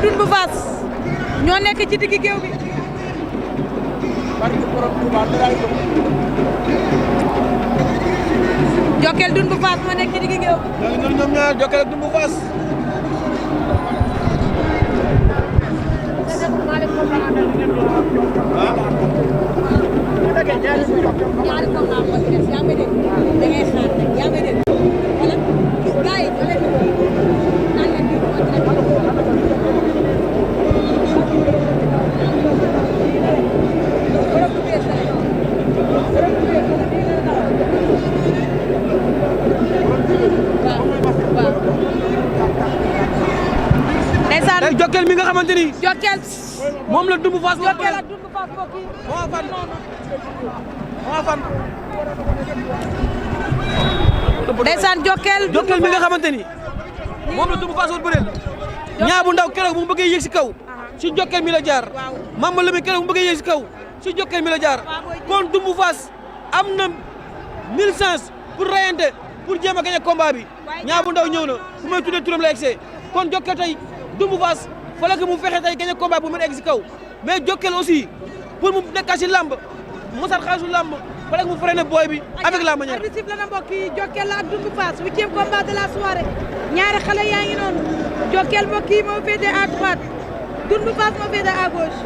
Dun bu Fass ñoo nekk ci digg géew bi. Jokkel Dun bu Fass moo nekk ci digg géew bi. ñoom ñaar Jokkel ak Dun bu Fass. ñaari combat moo ci des yaa ngi dégg da ngay xaar rek yaa ngi dégg wala gars yi doo leen naan leen bii moo ci des. ndeysaan Jokkel mi nga xamante ni. Jokkel moom la Dun bu Fass. Jokkel ak Dun bu Fass mbokk yi. moo fan. ndeysaan Jokkel mi nga xamante ni moom la Dun bu Fass war bëreel. ñaa bu ndaw keroog bu mu bëggee yéeg si kaw si Jokkel mi la jaar. Mama Lamine keroog bu mu bëggee yéeg si kaw si Jokkel mi la jaar. kon Dun bu Fass am na 1000 chance pour rayante pour jéem a gagné combat bi. ñaa bu ndaw ñëw na fu may tuddee turam la egsee kon Jokkel tey Dun bu Fass fallait que mu fexe tey gagné combat bu mën a egg si kaw mais Jokkel aussi pour mu nekk si lamb mosal xaalisu lamb fallait que mu freiné booy bi avec la manière. arbitre sifflé na mbokk yi Jokkel la ak Dun bu Fass 8e combat de la soirée ñaari xale yaa ngi noonu Jokkel mbokk yi moo féete à droite Dun bu Fass moo féete à gauche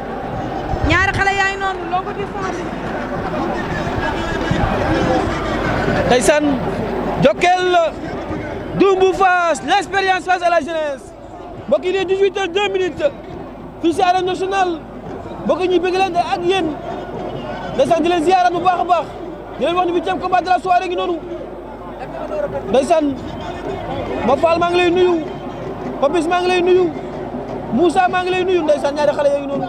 ñaari xale yaa ngi noonu longue distance. Ndeysaan Jokkel Dun bu Fass l'expérience face à la jeunesse mbokk yi ne 18h02 fii si arène nationale mbokk ñi bëgg leen ak yéen ndeysaan di leen ziyaara bu baax a baax di leen wax ni 8e combat de la soirée ngi noonu ndeysaan ma Fall maa ngi lay nuyu Papis maa ngi lay nuyu Moussa maa ngi lay nuyu ndeysaan ñaari xale yaa ngi noonu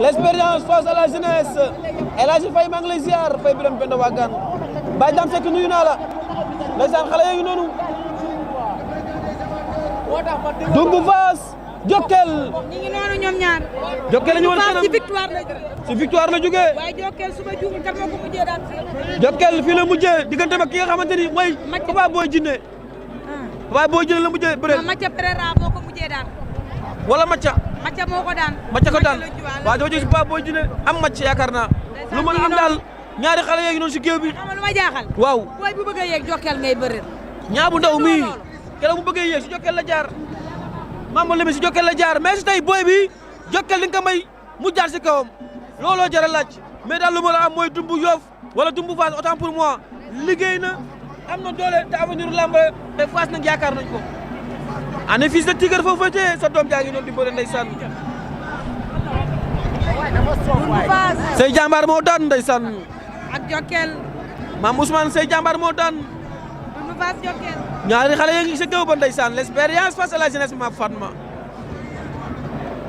l'expérience face à la jeunesse El Hadji Faye maa ngi lay ziyaar Faye Birame Penda Wagan Baye Dame Seck nuyu naa la ndeysaan xale yaa ngi noonu Dun bu Fass Jokkel ñi ngi noonu ñoom ñaar. Jokkel la ñu woon kanam ci victoire la jógee. ci victoire la jógee. waaye Jokkel suba juumul kan moo ko mujjee daan. Jokkel fii la mujjee diggante ak ki nga xamante ni mooy Papa Boy Djiné. Papa Boy Djiné la mujjee bëreel. Mathia Pereira moo ko mujjee daan. wala Mathia. Mathia moo ko daan. Mathia ko daan waaw dafa jógee si Papa Boy Djiné am Mathia yaakaar naa. lu mën a am daal ñaari xale yooyu noonu si géew bi. xam nga lu ma jaaxal. waaw booy bu bëgg a yéeg Jokkel ngay bëreel. ñaa bu ndaw mii keroog bu bëggee yéeg si Jokkel la jaar. Mama Lamine si Jokkel la jaar mais si tey booy bi Jokkel li nga ko may mu jaar si kawam looloo jar a laaj mais daal lu ma la am mooy Dun bu Yoff wala Dun bu Fass autant pour moi liggéey na am na doole te avenir lamb te Fass nag yaakaar nañ ko. ane fils de Tigre foofu fa sa doom jaa ngi noonu di bëre ndeysaan. Dun bu Fass Sey Jàmbaar moo daan ndeysaan. ak Jokkel. Maam Ousmane Sey Jàmbaar moo daan. Dun bu Fass Jokkel. ñaari xale yaa ngi si kaw ba ndeysaan l'expérience face à la jeunesse ma Fatma.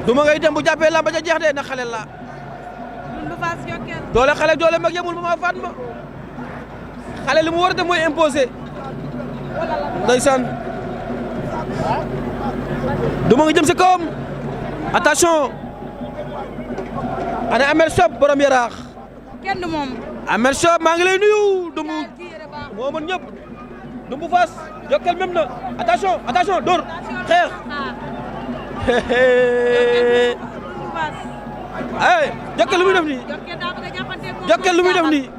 du ma ngay dem bu jàppee lamba ja jeex de na xale la. Dun bu Fass Jokkel. doole xale doole mag yemul ba ma Fatma. xale li mu war a def mooy imposer. ndeysaan. du ma nga jëm si kawam. attention. ana Amer Sob borom yaraax. kenn du moom. Amer Sob maa ngi lay nuyu. du mu moo mën ñëpp. Dun bu Fass Jokkel même na attention dóor xeex. Jokkel lu muy def nii. Jokkel lu muy def nii.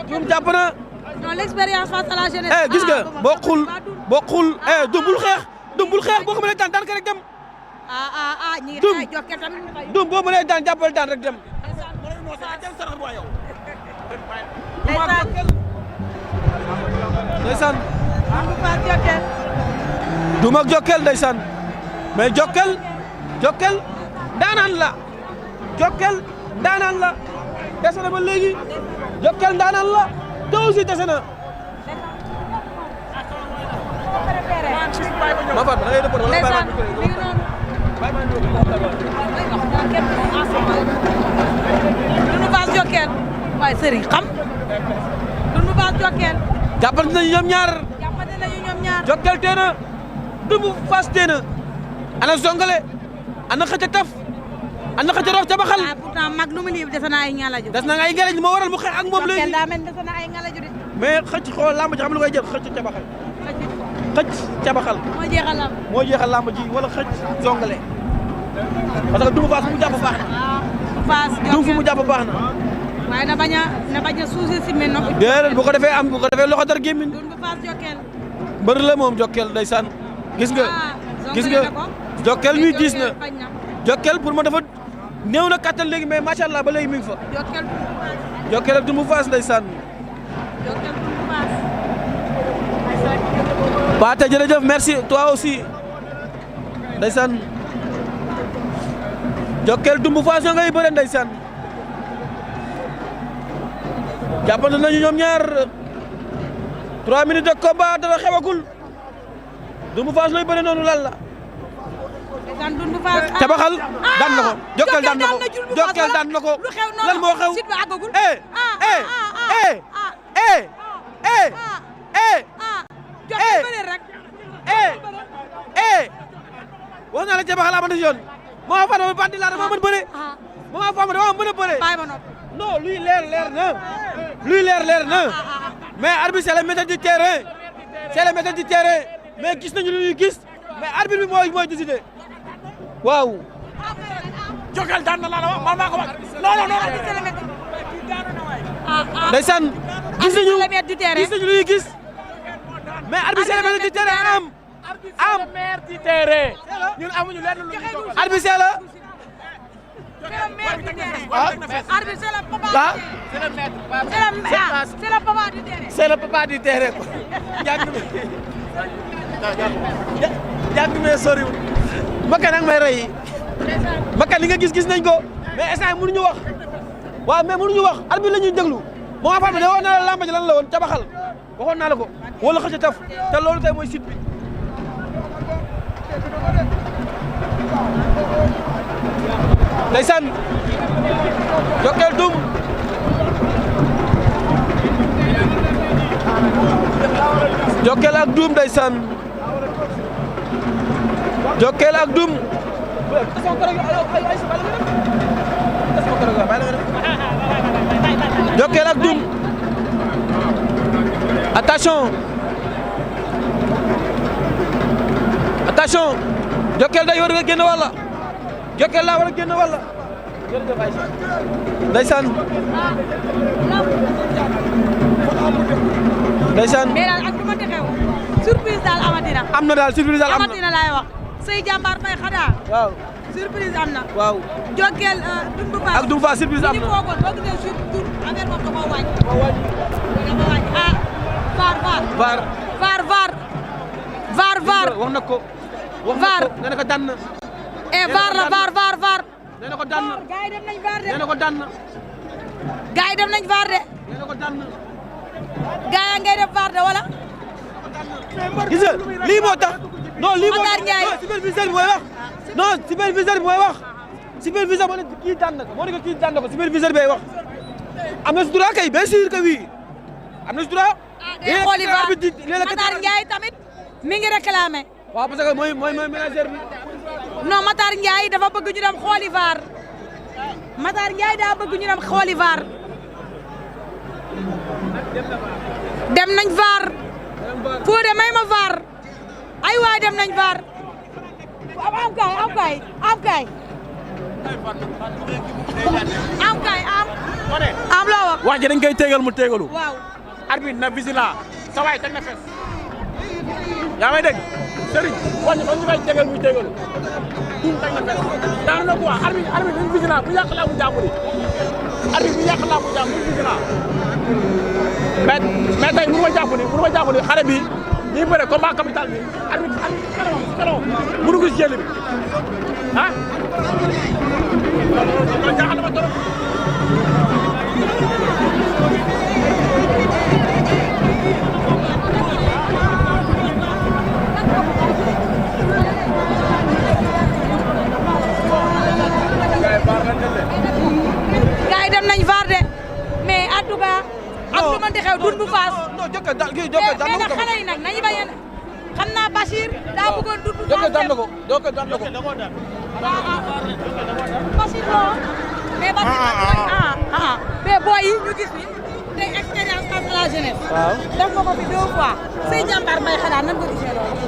Dun jàpp na. non l'expérience face à la jeunesse. gis nga bokkul Dun bul xeex boo ko mënee daan ka rek dem. ñi Dun Jokkel tamit. Dun boo mënee daan jàppal daan rek dem. ndeysaan. Dun bu Fass Jokkel. Dun ak Jokkel ndeysaan mais Jokkel ndaanaan la Jokkel ndaanaan la dese na ba léegi Jokkel ndaanaan la te aussi dese na. ma faat da ngay dëppoo wala ndeysaan mi ngi noonu. Dun bu Fass Jokkel. waaye sëriñ xam. Dun bu Fass Jokkel. jàppante nañu ñoom ñaar. jàppante nañu ñoom ñaar. Jokkel tee na Dun bu Fass tee na ana zongale ana xëcc taf ana xëcc rox ca baxal. pourtant mag lu mu lii dese na ay ngalaju. des na ay ngelañ moo waral mu xeex ak moom léegi. Jokkel daa mel dese na ay ngalaju de. mais xëcc xool làmb ji xam lu koy jël xëcc ca baxal. xëcc ca baxal. moo jeexal am. moo jeexal làmb ji wala xëcc zongale. parce que Double Fass fu mu jàpp baax na. Fass Double fu mu jàpp baax na. waaye na bañ a sous-estimer no. déedéet bu ko defee loxo dara gémmiñ. Double Fass Jokkel. mbër la moom Jokkel ndeysaan gis nga. Jokkel mi diis na. Jokkel pour ma dafa néew na kattan léegi mais macha allah ba léegi mi ngi fa. Jokkel ak Double Fass ndeysaan. Jokkel Double Fass. Pathé jërëjëf merci toi aussi ndeysaan Jokkel Double Fass ñoo ngay bëre ndeysaan jàppante nañu ñoom ñaar 3 minutes de combat dara xewagul Double Fass lay bëre noonu lan la tabaxal daan na ko Jokkel daan na ko Jokkel daan na ko lan moo xew wax naa la Jabaxal amana si yoon moo fa dama bandi laa dama mën bëre moo fa dama mën a bëre non luy leer na mais arbitre c'est le maître du terrain mais gis nañu lu ñuy gis mais arbitre bi mooy décider waaw Jokal daan na laa la wax man maa ko wax non ndeysaan gis nañu lu ñuy gis mais arbitre c'est le maître du terrain am maire du terrain ñun amuñu lenn lu ñu jox arbitre c'est la c'est le papa du terrain ko jàng me sori Maka nag may rey Maka li nga gis nañ ko mais instant mënuñu wax waaw mais mënuñu wax arbitre la ñuy déglu moo fa de woon na la lamba ji lan la woon tabaxal waxoon naa la ko wala xëcc taf te loolu tey mooy site bi ndeysaan Jokkel Dum Jokkel ak Dum ndeysaan Jokkel ak Dum Jokkel ak Dum attention Jokkel day war a génn walla Jokkel laa war a génn walla ndeysaan ndeysaan mais daal ak lu ma xew surprise daal amatina am na daal surprise daal am na amatina laay wax say jàmbaar fay xadaa waaw surprise am na waaw Jokkel Double Fass ak Double Fass surprise am na ñu foogoon boo gisee surtout affaire moom dafa wàññi ah VAR wax na ko nee na ko daan na VAR la VAR nee na ko daan na gaay dem nañ VAR de nee na ko daan na gaay dem nañ VAR de nee na ko daan na gaay ngay def VAR de wala gis nga lii moo tax non lii moo Matar Ndiaye superviseur bi mooy wax non superviseur bi mooy wax superviseur moo ne kii daan na ko moo ne ko kii daan na ko superviseur bi wax am na si droit kay bien sûr que oui am na si droit xooli VAR Matar Ndiaye tamit mi ngi réclamé waaw parce que mooy manager bi non Matar Ndiaye dafa bëgg ñu dem xooli VAR Matar Ndiaye daa bëgg ñu dem xooli VAR dem nañ VAR Fodé may ma VAR ay waay dem nañ VAR am loo wax wax ji dañ koy téegal mu téegalu waaw arbitre na vigilant sa waay teg na fes yaa may dégg Serigne wax ñu koy téegal muy téegalu Dum teg na fes daanu na quoi arbitre dañ vigilant bu yàq laa mu jàmbur yi arbitre bu yàq laa mu jàmbur vigilant mais tey mënu ma jàpp ni xale bi ñuy bëre combat capital bi arbitre kanam mënu ko jël bi ah loolu jaaxal na ma trop gaay dem nañ VAR de mais en tout cas ak lu mën di xew Double Fass non Jokal daan mais nag xale yi nag nañu bañ xam naa Bachir daa bëggoon Double Fass Jokal daan na ko Jokal daan na ko Bachir loo mais Bachir mais boy yi ñu gis ni tey expérience face à la jeunesse waaw def nga ko fi 2 fois say jàmbaar may xalaat nan nga gisee loolu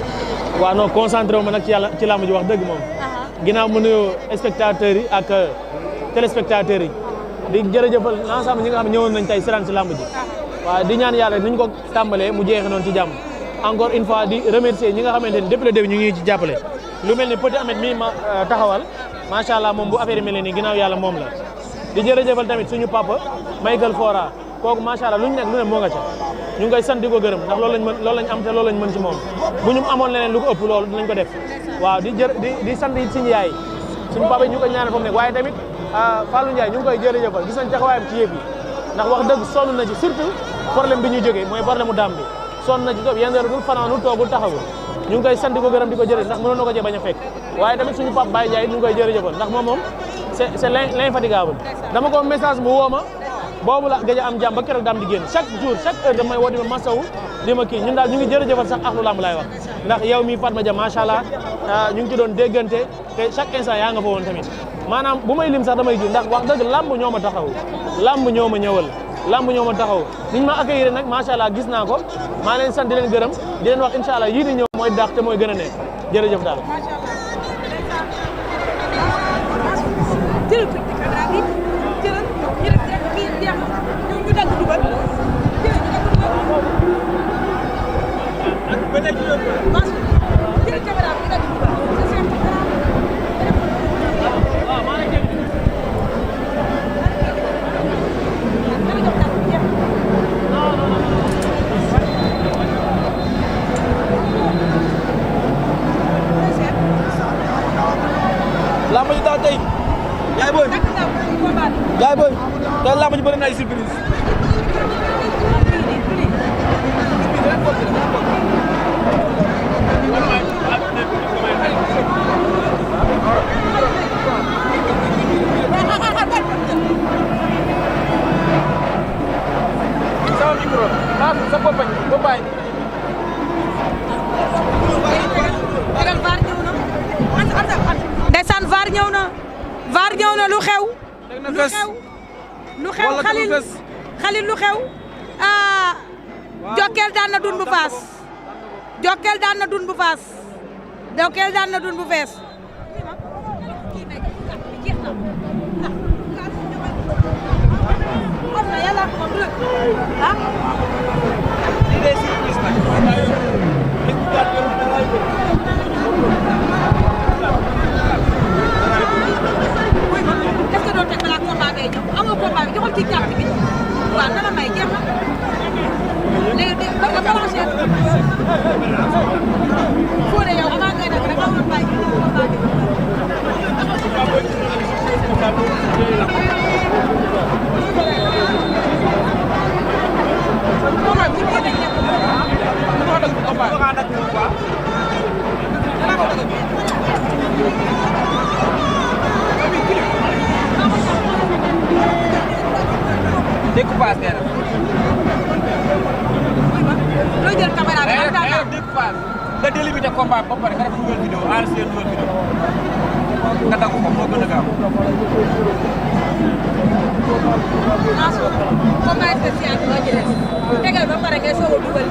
waaw non concentré wu ma nag ci yàlla ci làmb ji wax dëgg moom ginnaaw mu nuyoo spectateurs yi ak téléspectateurs yi di jërëjëfal l'ensemble ñi nga xam ne ñëwoon nañ tey seetaan si lamb ji waaw di ñaan yàlla niñ ko tàmbalee mu jeexe noonu ci jàmm encore une fois di remercier ñi nga xamante ni depuis le début ñu ngi ci jàppale lu mel ni Petit Ahmed mii ma taxawal macha allah moom bu affaire yi mel nii ginnaaw yàlla moom la di jërëjëfal tamit suñu papa Michael Fora kooku macha allah lu ñu nekk lu ne moo nga ca ñu ngi koy sant di ko gërëm ndax loolu lañ am te loolu lañ mën ci moom bu ñu amoon leneen lu ko ëpp loolu dinañ ko def waaw di sant it suñu yaay suñu papa yi ñu ko ñaanal foofu nekk waaye tamit Fallou Ndiaye ñu ngi koy jërëjëfal gis nañ taxawaayam ci yëf yi ndax wax dëgg sonn na ci surtout problème bi ñu jógee mooy problème mu daam bi sonn na ci toog yenn heure dul fanaanul toogul taxawul ñu ngi koy sant di ko gërëm di ko jërëjëf ndax mënoon na ko cee bañ a fekk waaye tamit suñu papa Baye Ndiaye ñu ngi koy jërëjëfal ndax moom c'est l'infatigable dama ko message mu woo ma boobu la gëj a am jàmm ba keroog daam di génn chaque jour chaque heure damay woo di ma masawu di ma kii ñun daal ñu ngi jërëjëfal sax axlu lamb laay wax ndax yow mi Fatma Dia macha allah ñu ngi ci doon déggante te chaque instant yaa nga fa woon tamit maanaam bu may lim sax damay ji ndax wax dëgg lamb ñoo ma taxaw lamb ñoo ma ñëwal lamb ñoo ma taxaw niñ ma accueillir nag macha allah gis naa ko maa leen sant di leen gërëm di leen wax incha allah yii di ñëw mooy daax te mooy gën a nekk jërëjëf daal lamb ji daal tey yaay booy tey lamb ji bëri na ay surprise sama micro sa boppam boppay ndeysaan VAR ñëw na lu xew Khalil lu xew Jokkel daan na dun bu faas Jokkel daan na dun bu fees découpage nee na. looy jël caméra bi ak dara découpage nga délimité combat ba pare nga def nouvelle vidéo enregistré nouvelle vidéo nga dagg ko moo gën a gaaw. combat spécial bi moo ci des tegal ba pare ngay soog a dugal